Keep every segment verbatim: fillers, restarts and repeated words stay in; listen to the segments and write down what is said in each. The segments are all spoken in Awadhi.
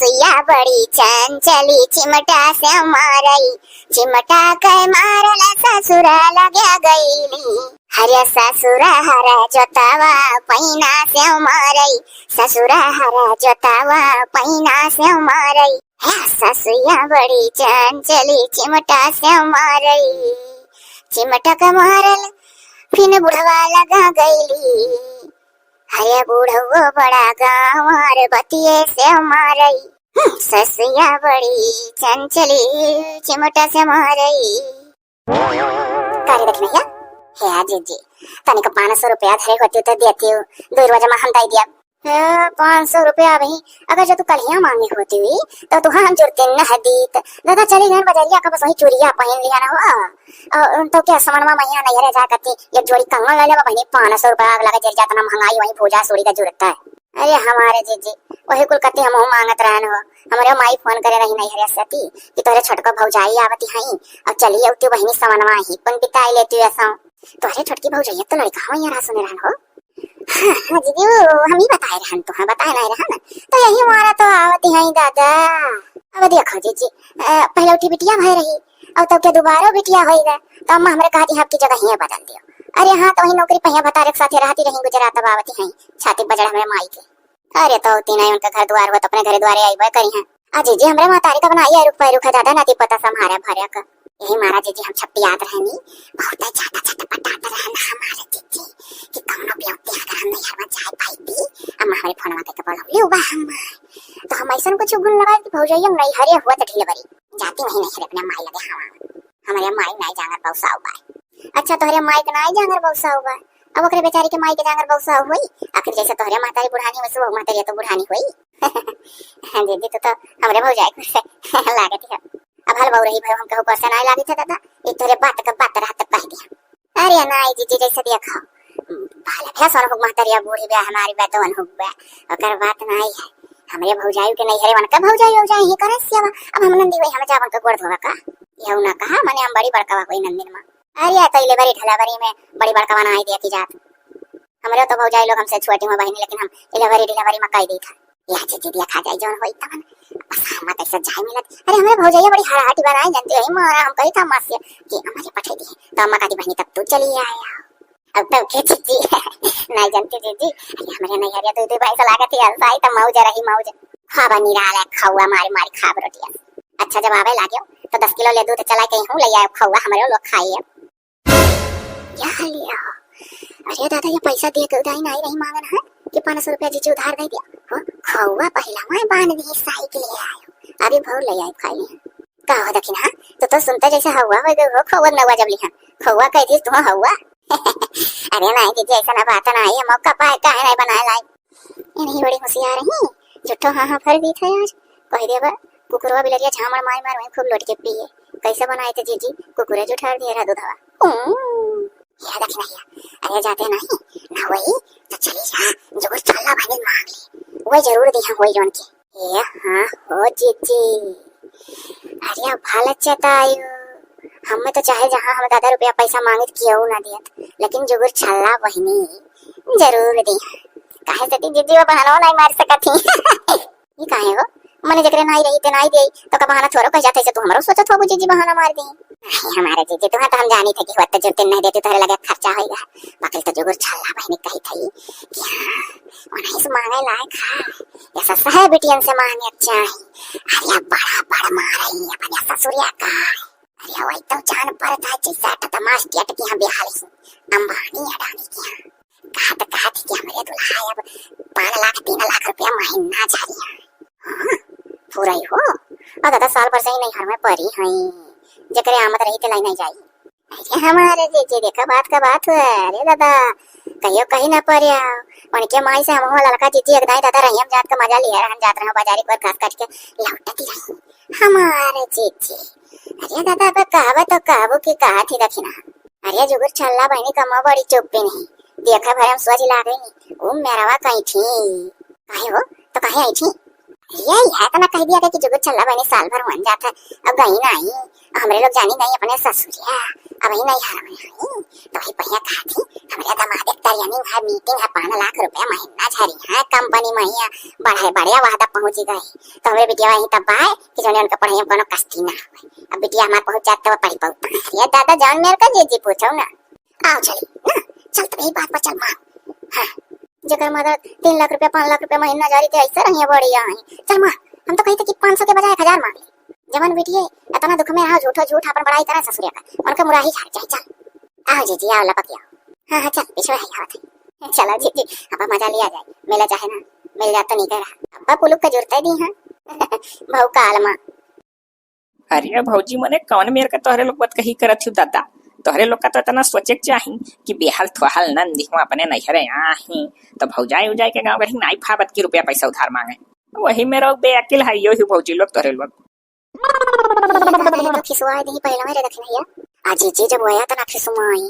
ससुइया बड़ी चंचली, चिमटा से मारई, चिमटा के मारल ससुरा लगे गईली। हरे ससुरा हरा जोतावा पैना से मारई, ससुरा हरा जोतावा पैना से मारई। हे ससुइया बड़ी चंचली, चिमटा से मारई, चिमटा के मारल फिन बुढ़वा लगे गईली। हरे बुढ़वो बड़ा गंवार, बतिये से मारई। हम्म, ससुइया बड़ी चंचली, चिमटा से मारई। का रे दखिनहिया, हे आ जीजी, तनिक पाँच सौ रुपया धरे होती तो देती, दो रोज में हम दे दिया। हे, पाँच सौ रुपया अबही, अगर जो तू कलिया मांगे होती हुई, तो तुहा हम जुरते न दीत। दादा चली गए बजरिया का, बस वही चूड़िया पहन लिया ना हो। और तो क्या समनमा मइया नैहरे जा करती, एक जोड़ी कंगन ले लेवा बहिनी, पाँच सौ रुपया लगा जर जातना महंगाई, वही भूजा सूड़ी का जरूरत है। अरे हमारे जीजी, वही कुल कति हमहू मांगत रहन हो। हमरे माई फोन करे रही नैहरे से ती कि तोहरे छोटका भौजाई आवती हई, और चली अउती बहिनी समनवा ही कुन बिताई लेती ऐसा। तोहरे छोटकी भौजाई तो लड़का हो यहाँ सुने रहन हो। हाँ, हाँ जीजी, वो हम ही बताए रहन तो, हाँ बताए नहीं रहन, तो यही मारा तो आवती हई दादा। अब देखो जीजी, अ, पहले उठी बिटिया भय रही, और तब के दोबारा बिटिया होई गए, तो अम्मा हमरे कहती है, "आपकी जगह ही बदल दियो।" अरे हाँ, तो वही नौकरी पहिया भतारे के साथे रहती रही गुजरात, अब आवती हई छाती बजड़ हमरे माई के। अरे तो तीन आई उनका घर द्वार हो, तो अपने घरे द्वारे आई बे करी हैं। आ जीजी, हमरे महतारी का बनाई है रुख पैरुख है दादा, नाती पता संभारे भरे का। यही मारा जीजी हम छपटियात रहनी, बहुत ज्यादा छटपटात रहन हमारे जीजी कि कौनो बेवती अगर हम नैहर में जाए पाई थी, अम्मा हमारे फोनवा करके बोलौली हुआ हम। तो हम ऐसा कुछ गुण लगाए कि भौजैया नैहरे हुआ तो ढील बरी जाती नहीं नैहर अपने माई लगे हवा। हमारे माई नाई जांगर बौसाऊ बा। अच्छा, तोहरे माई के नाई जांगर बौसाऊ बा, अब ओकरे बेचारी के माई के जांगर बौसाऊ होई? आखिर जैसे तोहरे महतारी बुढ़ानी वैसे वो महतारी तो बुढ़ानी होई। हाँ दीदी, तू तो हमरे भौजाई को से लागत है। अब हल बहू रही भाई, हम कहू पर से नाई लागत है दादा, ये तोहरे बात का बात रहत कह दिया। अरे नाई जीजी, जैसे देखो, भले भैया सोन हुक महतरिया बूढ़ी बा, हमारी बात तो अनहुक बा, ओकर बात नाई है। हमरे भौजाई के नैहरे उनका भौजाई हो जाए ही करे सेवा। अब हम नंदी वही हम जावन के गोड़ धोवा का? यहू ना कहा, मने हम बड़ी बड़का हुई नंदिन माँ। अरे तो इले बड़ी ढलावरी में बड़ी बड़का बनाई दिया की जात। हमरे तो भौजाई लोग हमसे छोटी हुआ बहिनी, लेकिन हम इले बड़ी ढलावरी में कह दी था। यह जीजी दिया खा जाए जौन होई तमन। बस हम कैसे जाए मिलत। अरे हमरे भौजैया बड़ी हड़ाटी बनाई, जानती है मारा, हम कही था अम्मा से कि अम्मा जी पठे दी, तो अम्मा कहती, "बहिनी तब तू चली आया।" अब तब के जीजी नहीं जानती जीजी, अरे हमरे नैहरिया दो दो भाई से लागत है अलसाई, तो मौज रही मौज। खाबा निराला खौआ मारी मारी खाब रोटिया। अच्छा जब आवे लाग्यो तो दस किलो ले दूध चला के हूँ ले आयो खौआ, हमरे लोग खाई अब। या लिया। अरे दादा, ये पैसा दिए के उधारी नहीं रही मांगन है कि पाँच सौ रुपया जीजी उधार दे दिया। हो, खौआ पहला मैं बांध दी साई के लिए आयो। अभी भौर ले आई खाई लिया। का हो दखिनहा, तू तो सुनते जैसे हौआ हो गए हो, खौआ नौआ जब लिहा। खौआ कह दी तू हौआ। अरे नहीं जीजी, ऐसा ना बात ना आई, मौका पाए काहे नहीं बनाए लाई। ये नहीं बड़ी होशियार है, झूठो हाँ हाँ भर दी था आज। कह देबा, कुकुरवा बिलरिया झामड़ मार मार वहीं खूब लोट के पिए। कैसे बनाए थे जीजी, कुकुरे जुठार दिए रहा दूधवा। ऊं। ये दखिनहा, अरे जाते नहीं ना वही तो चली जा, जोर चल्ला भाई मांग ले, वो जरूर दिया वही जौन के। ए हाँ हो जीजी, अरे भल चतायु, हमें तो चाहे जहाँ हम दादा रुपया पैसा मांगित केहू ना दियत, लेकिन जुगुर छल्ला बहिनी जरूर दी। काहे से कि जीजी वो बहनवा नहीं मार सकत ही। ये काहे हो? मने जकरे नाई रही ते नाई देई, तो का बहाना थोड़ो कह जात है से तू हमरो सोचत हो जीजी बहाना मार दी। नहीं हमारे जीजी, तुम्हें तो हम जानी थे कि हुआ तो जुर्तिन नहीं देती, तोहरे लगे खर्चा होइगा। बाकी तो जुगुर छल्ला बहिनी कही थी कि हाँ, उन्हीं से मांगे लायक है, ऐसा सहे बिटियन से मांगे चाही। अरे बड़ा बड़ मारई अपने ससुरिया का। अरे वही तो जान पड़ता है जैसे अटत मास टियट की हम बिहाली से अंबानी अडानी की। कहा तो कहा थी कि हमरे दुल्हा अब पाँच लाख तीन लाख रुपया महीना जा रही है। हाँ, पूरा ही हो। और दादा साल भर से ही नहीं घर में पड़ी है, जकरे आमद रही ते लाई नहीं जाई। अरे हमारे जीजी, देखा बात का बात हुआ। अरे दादा, कहियो कहीं ना पड़े आओ। उनके माई से हम लड़का जीजी एक दाई दादा रहियम जात का मजा लिया रहन, जात रहे बाजारी पर घास काट के लौटती रही हमारे जीजी। अरे दादा, अब कहबो तो कहबो की कहा थी दखिनहा। अरे जुगुर छल्ला बहिनी कमो बड़ी चुप्पी नहीं। देखा भरम सोच लागे नहीं। ऊ मेरवा कहीं थी। काहे हो? तो काहे आई थी? ये, ये तो ना कह दिया कि जुगुर छल्ला बहिनी साल भर मन जात है, अब गई नाहीं, हमरे लोग जानी गई अपने ससुरिया, अब ही नहीं हर में आई, तो वही पहिया कहा थी, हमरे दामाद एक तरियानी है, meeting है, पाँच लाख रुपया महीना झरी है, company में ही बढ़े, बढ़िया वादा पहुँची गई, तो हमरे बिटिया वही तब आए कि जोने उनका पढ़ाई में कोनो कस्ती ना हुए, अब बिटिया हमार पहुँच जात तो पढ़ी पहुँच, ये दादा जान मेर का जीजी पूछो ना, आओ चली ना, चल तो यही बात पर चल माँ, हाँ। जेकर मदद तीन लाख रुपया, पाँच लाख रुपया महीना जारी थे, ऐसे रहिए बढ़िया है। चल माँ, हम तो कही थे कि पाँच सौ के बजाय एक हजार मांग ले। जवन बिटिये इतना दुख में रहो, झूठो झूठ अपन बड़ाई करे ससुरे का, उनका मुराही झाड़ जाए। चल, आओ जीजी, आओ लपक आओ। हाँ, हाँ, चल, पीछे है, आवत है। चलो जीजी, अब मजा लिया जाए, मिला चाहे ना, मिल जात तो निके रहा। अब पुलुक का जुरते दी, हाँ। बहु काल माँ। अरे भौजी, मने कौन मेर के तोहरे लोग बतकही करत हिउ दादा? तोहरे लोग का तो इतना सोचे के चाही कि बेहल थोहल नंद हुआ अपने नैहरे आही, तो भौजाई उजाई के गाँव गढ़ी नाई भावत की रुपया पैसा उधार मांगे। वही मेरा बेअकिल है, यो ही भौजी लोग तोहरे लोग। ये तो खिसुआ दही पहले मेरे दखिन भैया। आ जीजी जब वया तना खिसुआई,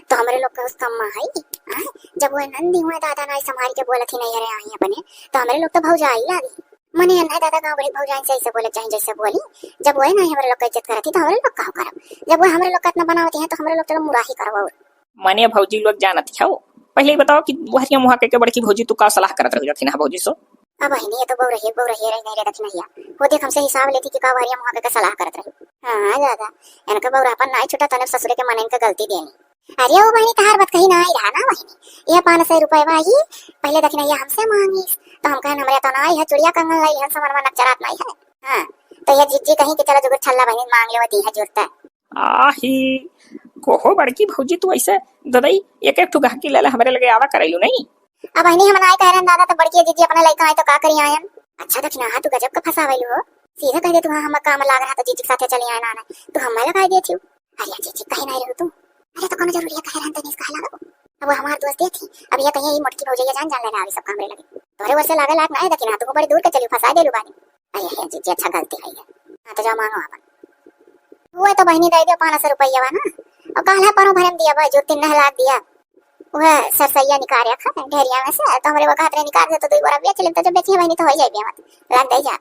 तो हमरे लोग का उस कम है। हाँ? जब वह नंदी हुआ दादा नाई संभाल के बोलत ही नैहरे आही अपने, तो हमरे लोग तो भौजाई लागी। मने अन्ना दादा गाँव बड़ी भौजाइन से ऐसे बोले चाहे जैसे बोली, जब वह नहीं हमरे लोग का इज्जत करत ही तो हमरे लोग का करब? जब वह हमरे लोग का इतना बनावती है तो हमरे लोग चलो मुराही करब। और मने भौजी लोग जानत ही हो, पहले ही बताओ कि वहरिया मुहा के, के बड़की भौजी तू का सलाह करत रही रखी ना भौजी सो? अब बहिनी ये तो बहु रही, बहु रही रही नहीं रे दखिनैया। वो देख हमसे हिसाब लेती कि का वहरिया मुहा के, के सलाह करत रही। हाँ दादा, इनका बहुरापन ना छुटा तने ससुरे के मन इनका गलती देनी। अरे वो बहिनी, तहार बात कही ना आई रहा ना बहिनी, ये पाँच सौ रुपए वाही पहले दखिनैया हमसे मांगिस, तो हम कहन हमरे तो ना आई है, चुड़िया कंगन लाई है, सामान वामान चरात नहीं है। हाँ, तो ये जीजी कहीं कि चलो जुगुर छल्ला बहिनी मांग ले, वो दी है जुरता। आही, कोहो बड़की भौजी तू ऐसे ददई एक एक ठो गहकी लेले हमरे लगे आवा करैलू नहीं। अब बहिनी हम नाई कह रहे हैं दादा, तो बड़की जीजी अपने लइका आई तो का करी आयन। अच्छा दखिना, हाँ तू गजब का फंसावैलू हो, सीधा कह दे तू हाँ हम काम लाग रहा तो जीजी के साथे चली आए ना, तू हमें लगाई देती हो। अरे जीजी, कहे नहीं रहू तू? अरे तो कौनो जरूरी है कहे रहन तनी से कहे लागो। अब वो हमार दोस्त थी, अब ये कहिए ये मोटकी भौजैया जान जान लेना अभी सब हमरे लगे। तोरे वैसे लागे लाग ना है दखिना, तू बड़ी दूर के चली फंसा देलू बानी। अरे हे जीजी, अच्छा गलती है ये। हाँ तो जाओ मांगो आपन। वो तो बहिनी दे दियो पाँच सौ रुपया बा ना, और काल्हा परो भरम दिया बा, जो तीन लाख दिया। वह सरसैया निकाल रखा है ढेरिया में से, तो हमरे वो कहत रहे निकाल दे तो दो बोरा बेच लेम, तो जब बेचिए बहिनी तो हो जाए बेमत, लाग दे जा।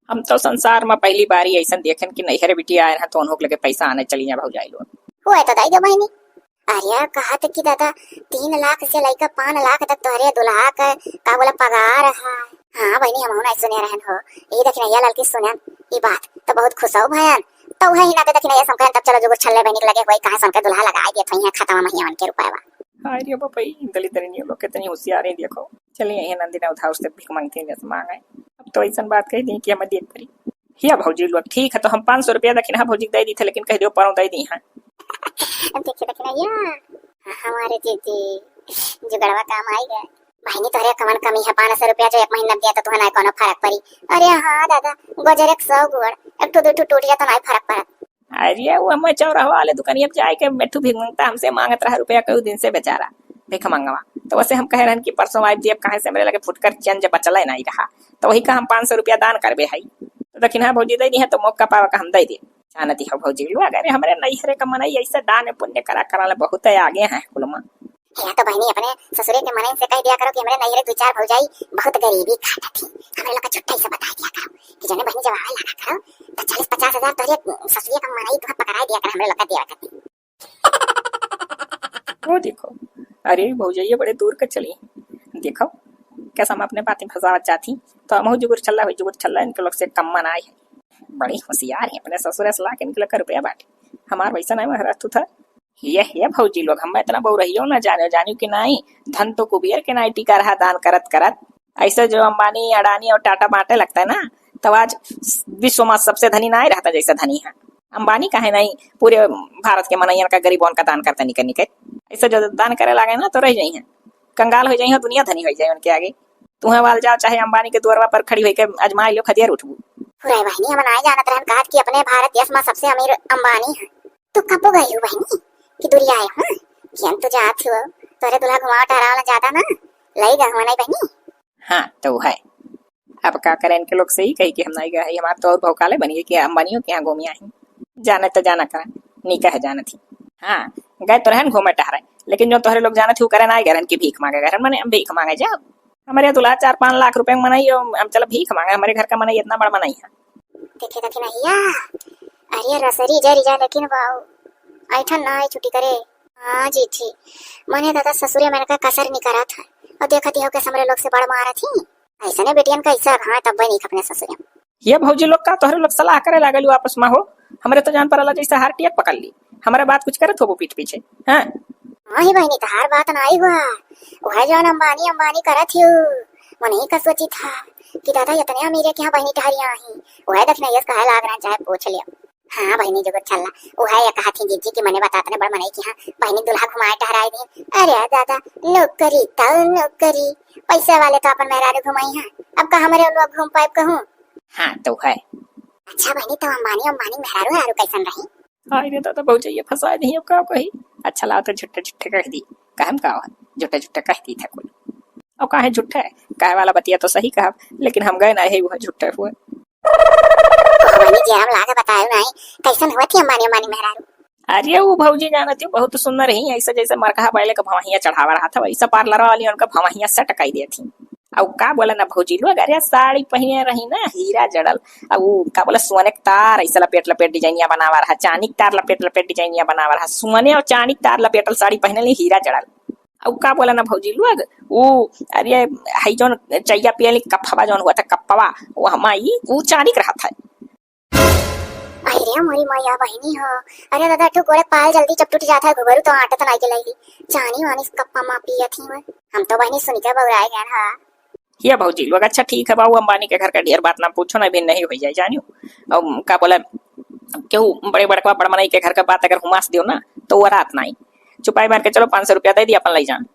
हम तो संसार में पहली बारी ऐसन देखन कि नैहर बिटिया आए हैं तो उन्हों के लगे पैसा आने चली जाए भौजाई लोग। हुए तो दे दो बहिनी। अरे कहत कि दादा तीन लाख से लेकर पाँच लाख तक तोहरे दुल्हा के का बोला पगार है। हाँ बहिनी, हम ना सुने रहन हो। ये दखिनैया लड़की सुनन ई बात तो बहुत खुश हो भयन। तो वही ना दखिनैया सब कहन तब चलो जुगुर छल्ले बहिनी के लगे होई, कहाँ से उनके दुल्हा लगाए देत होई है खतवा महिया उनके रुपया बा। हाय रे बापा, ई दलिद्र नहीं लोग कितनी होशियार है देखो। चलिए ये नंदी ने उधार से भीख मांगती है, जैसे मांगे। अब तो ऐसन बात कह दी कि हमें देख पड़ी। हिया भौजी लोग, ठीक है, तो हम पाँच सौ रुपया दखिना भौजी दे दी थे, लेकिन कह दियो परों दे दी हैं। देखिए दखिनैया, हमारे जीजी जुगड़वा काम आई गए। बहिनी तोहरे कवन कमी है, पाँच सौ रुपया जो एक महीना दिया तो तुहना कोनो फर्क पड़ी। अरे हाँ दादा, गजर एक सौ गोड़, एक ठो दो ठो टूट जाता ना फर्क पड़त। अरे वो हमें चौराहा वाले दुकानिया पे जाए के मेठू भीख मांगता, हमसे मांगत रहा रुपया कई दिन से बेचारा भीख मंगवा। तो वैसे हम कह रहन कि परसों आइब जी, अब कहाँ से मेरे लगे फुटकर चेंज बचले नहीं रहा, तो वही का हम पाँच सौ रुपया दान करबे हई। तो दखिना भौजी दे दी है तो मौका पावा का हम दे दे। जानती हो भौजी लोग, अगर हमरे नैहरे का मनई ऐसे दान पुण्य करा करा ले बहुत है आगे हैं कुलमा। या तो बहिनी अपने ससुरे के मनई से कह दिया करो कि हमरे नैहरे दो चार भौजाई बहुत गरीबी काटत थी, हमरे लोग का छुट्टा से बता दिया करो कि जने बहिनी जब आवे लगा करो तो चालीस पचास हजार तोहरे ससुरे का मनई तुम्हें पकड़ाई दिया कर हमरे लोग का दिया करती। वो देखो, अरे भौजैया बड़े दूर के चली। देखो, कैसा हम अपने बातें फंसावत जाती, तो हमहू जुगुर छल्ला हुई, जुगुर छल्ला इनके लोग से कम मन आए है। बड़ी होशियार है, अपने ससुर से लाके इनके लोग का रुपया बांटे। हमार वैसा नहीं महरा तू था। ये, ये भौजी लोग, हम इतना बहुरहियो ना जाने, जानियो कि नहीं, धन तो कुबेर के नाई टिका रहा दान करत करत। ऐसे जो अंबानी, अडानी और टाटा बांटे लगता है ना, तब आज विश्व में सबसे धनी ना ही रहता जैसे धनी है। अंबानी काहे नहीं पूरे भारत के मनैयन का, गरीबों का दान करते निकल निकल। ऐसे जो दान करे लागे ना तो रह जाई हैं, कंगाल हो जाई हैं, दुनिया धनी हो जाए उनके आगे। तुम्हें वाल जाओ चाहे अंबानी के दुआरवा पर खड़ी होके आजमा लियो, खदिया उठबू। पूरा बहिनी हम ना जानत रहन कहत कि अपने भारत देश में सबसे अमीर अंबानी है। तू कबो गई हो बहिनी कि दूरिया आए हो कि हम तो जात हो, तोरे दुल्हा घुमाव टहराव ज्यादा ना लई गए हो नहीं बहिनी। हाँ तो है, अब का करें इनके लोग से ही कही कि हम नहीं गए, हमार तो और भौकाले बनी कि अंबानियों के यहाँ घूमी आई। जाने तो जाना करा, नीका है जानत ही। हाँ, गए तो रहन घूमे टहरे, लेकिन जो तोहरे लोग जानत ही वो करे ना गए रहन कि भीख मांगे गए रहन, माने हम भीख मांगे जाओ। हमरे दुल्हा चार पाँच लाख रुपए क मनई, हम चला भीख माँगे, हमरे घर का मनई इतना बड़ा मनई है। देखे देखी नहीं या, अरे रसरी जरी जा, लेकिन बाऊ ऐठन ना आई छुट्टी करे। हाँ जी ठीक, मने दादा ससुरे में का कसर नहीं करत है, और देखत ही हो के हमरे लोग से बड़ मारत ही। ऐसने बेटियन का ऐसा घाट अब नहीं अपने ससुरे में। ये भौजी लोग का तोहरे लोग सलाह करे लागल हो आपस में हो, हमरे तो जान परला जैसे हार्ट अटैक पकड़ ली, हमरे बात कुछ करत हो वो पीठ पीछे। हाँ। हाँ ही बहिनी, तहार बात नाई हुआ, वह जौन अंबानी अंबानी करत ही, वो नहीं का सोची था कि दादा इतने अमीरे के यहाँ बहिनी टहरिया आई, वह देखना यस कहे लाग रहा, चाहे पूछ लियो। हाँ बहिनी जुगुत छल्ला, उहे ये कहत ही जीजी कि मने बतात ने बड़ मनई कि हाँ बहिनी दुल्हा घुमाए टहराए दिन। अरे दादा, नौकरी तो नौकरी, पैसे वाले तो अपन मेहरारू घुमाई हैं, अब का हमरे लोग घूम पाइब कहूँ? हाँ तो है। अच्छा बहिनी, तो अंबानी अंबानी मेहरारू हेरारू कैसन रही? हाय रे दादा, भौजैया फंसा दी, अब का कही? अच्छा लाओ तो झुट्ठे झुट्ठे कह दी, कहम का हुआ? झुट्ठे झुट्ठे कह दी था कुल। और काहे झुट्ठे? कहे वाला बतिया तो सही कहा, लेकिन हम गए ना है, वो झुट्ठे हुए। बहिनी जी, हम लागे बतायो नहीं, कैसन हुआ थी अंबानी, अंबानी मेहरारू? अरे वो भौजी जानत ही बहुत सुंदर ही, ऐसा जैसे मरकहा बैले के भवहिया चढ़ावा रहा था, वैसा पार्लर वाली उनका भवहिया सेट कई देत ही। और का बोला ना भौजी लोग, अरे साड़ी पहने रही ना हीरा जड़ल, और वो का बोला सोने के तार ऐसा लपेट लपेट डिजाइनिया बनावा रहा, चांदी के तार लपेट लपेट डिजाइनिया बनावा रहा, सोने और चांदी के तार लपेटल साड़ी पहने ली हीरा जड़ल। और का बोला ना भौजी लोग, वो अरे हई जौन चैया पियली कफवा जौन हुआ था कप्पवा, वो हमारी वो चांदी के रहा था। अरे मोरी मैया बहिनी हो, अरे दादा, ठो गोड़े पाल जल्दी जब टूट जात है, घुघरू तो आटत नाई के लैली। चानी वानी कप्पा मा पियत ही मैं। हम तो बहिनी सुन के बौराए गए हा। ये भौजी लोग, अच्छा ठीक है बाबू, अंबानी के घर का ढेर बात ना पूछो ना, भी नहीं हो जाए जानियो। और का बोला, केहू बड़े बड़कवा बड़ मनई के घर का बात अगर हुमास दियो ना, तो वो रात नाई। चुपाई मार के चलो, पाँच सौ रुपया दे दी, अपन ले जान।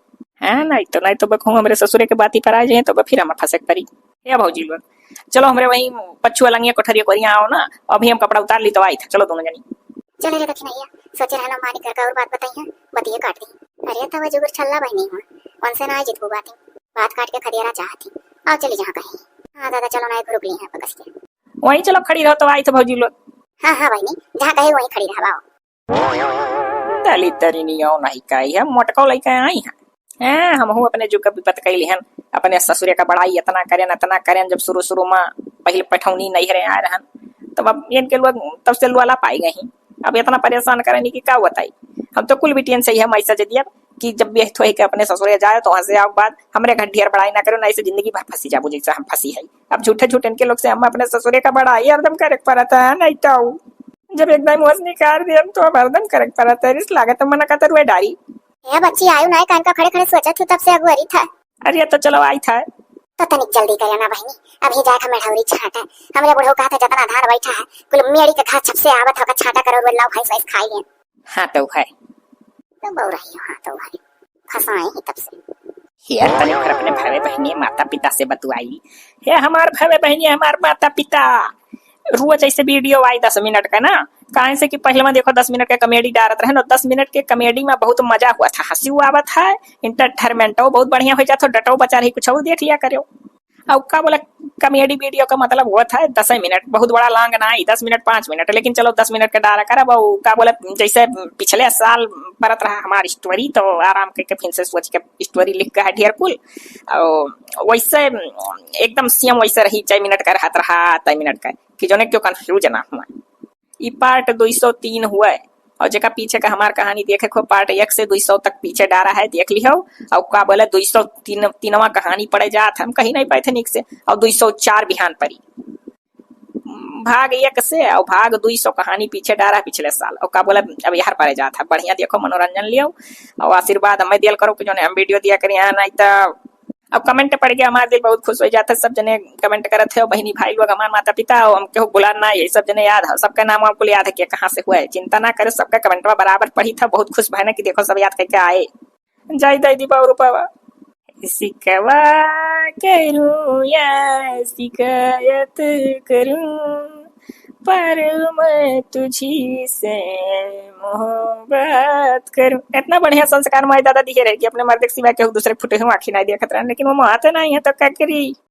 हाँ, नहीं तो, नहीं तो बकहूँ हमरे ससुरे के बाती पर आ जाए, तो फिर हम फंसे के परी। ए भौजी लोग, चलो हमरे वहीं पछुआ लंगिया कोठरिया कोरिया आओ ना, अभी हम कपड़ा उतार ली तो आई था, चलो दोनों जनी। चले रे दखिनैया, सोचे रहना मानी घर का और बात बताई है, बतिये काट दी। अरे तब जुगुर छल्ला बहिनी हुआ, उनसे ना जितबू बाती, बात काट के खदियारा चाहती। आओ चली जहाँ कहीं। हाँ दादा चलो ना, एक रुक ली है पकस के। वहीं चलो खड़ी रहो तो आई था भौजी लोग। हाँ हाँ बहिनी, जहाँ कहे वहीं खड़ी रहा। दलित दरिनियो नहीं काई है, मोटको लइका आई है। हैं, हमहू अपने जुग का विपत कइली हन, अपने ससुरे का बड़ाई इतना करेन, इतना करेन, जब शुरू शुरू मा पहिले पठौनी नैहरे आए रहन, तब अब इनके लोग तब से लोला पाई गई। अब इतना परेशान करेन कि का बताई। हम तो कुल बिटियन से ही हम ऐसा जदिया कि जब भी थोए के अपने ससुरे जाए तो वहाँ से आओ बाद हमरे घर ढेर बड़ाई ना करो, ना ऐसे जिंदगी भर फंसी जाबू जैसे हम फंसी है। अब झूठे झूठे इनके लोग से हम अपने ससुरे का बड़ाई हरदम करे के पड़ता है, नहीं तो जब एक दाई मुँह से निकाल दिया तो अब हरदम करे के पड़ता है, रिस लागत है, मना करता रुए डारी। ए बच्ची, आयु नाय कान का खड़े खड़े सोचत हूँ, तब से अगुअरी था। अरे तो चलो आई था। तो तनिक जल्दी करिया ना बहिनी, अभी जाए का मेढ़ौरी छाटा। हमरे बुढ़ऊ कहा था जतना धान बैठा है, कुल मेड़ी के घास छप से आवत होगा, छाटा करो, रोज लाओ भैंस वैंस खाई लेन। हाँ तो है। तो बौराई हो, हाँ तो है। फंसाए ही तब से। हे तनी भर अपने भावे बहिनी माता पिता से बतुआई। हे हमार भावे बहिनी, हमार माता पिता, रोज ऐसे वीडियो आई दस मिनट का ना, काहे से कि पहले में देखो दस मिनट का कॉमेडी डालत रहे ना, दस मिनट के कॉमेडी में बहुत मजा हुआ था, हंसी हुआ आवत है, एंटरटेनमेंट बहुत बढ़िया हो जाता, डटो बचा रही कुछ और देख लिया करो। और का बोला, कॉमेडी वीडियो का मतलब हुआ था दस मिनट, बहुत बड़ा लॉन्ग ना आई, दस मिनट, पाँच मिनट, लेकिन चलो दस मिनट का डाला करब। और का बोला, जैसे पिछले साल परत रहा हमार स्टोरी, तो आराम करके फिर से सोच के स्टोरी लिख के है ढेर कुल। और वैसे एकदम सेम वैसे रही, चार मिनट का रहत रहा, तय मिनट का, कि जोने क्यों कन्फ्यूज ना हुआ। ई पार्ट दो सौ तीन हुआ है, और जेका पीछे का हमार कहानी देखे को पार्ट एक से दो सौ तक पीछे डाला है, देख लिहो। और का बोले, दो सौ तीन, तीनवा कहानी पड़े जात है, हम कहीं नहीं पाए थे निक से, और दो सौ चार बिहान परी। भाग एक से और भाग दो सौ कहानी पीछे डाला है पिछले साल, और का बोले, अब यार पड़े जात है, बढ़िया देखो, मनोरंजन लियो और आशीर्वाद हमें दियल करो कि जोने हम वीडियो दिया करें, हाँ, नहीं तो अब कमेंट पढ़ के हमार दिल बहुत खुश हो जाता है। सब जने कमेंट करत है, बहिनी भाई लोग, हमार माता पिता, और हम केहू बुलान ना, यही सब जने याद है, सबका नाम आपको याद है कि कहाँ से हुआ है, चिंता ना करे, सबका कमेंटवा बराबर पढ़ी था, बहुत खुश भयना कि देखो सब याद करके आए। जाई दई दीपा और रूपावा। सिकवा करूं या शिकायत करूं, पर मैं तुझी से मोहब्बत करूं। इतना बढ़िया संस्कार माई दादा दिए रहे कि अपने मर्द के सिवा केहू दूसरे फुटे हुआ आँखी नहीं देखत रहन, लेकिन वो मोहाते नहीं है तो का करी।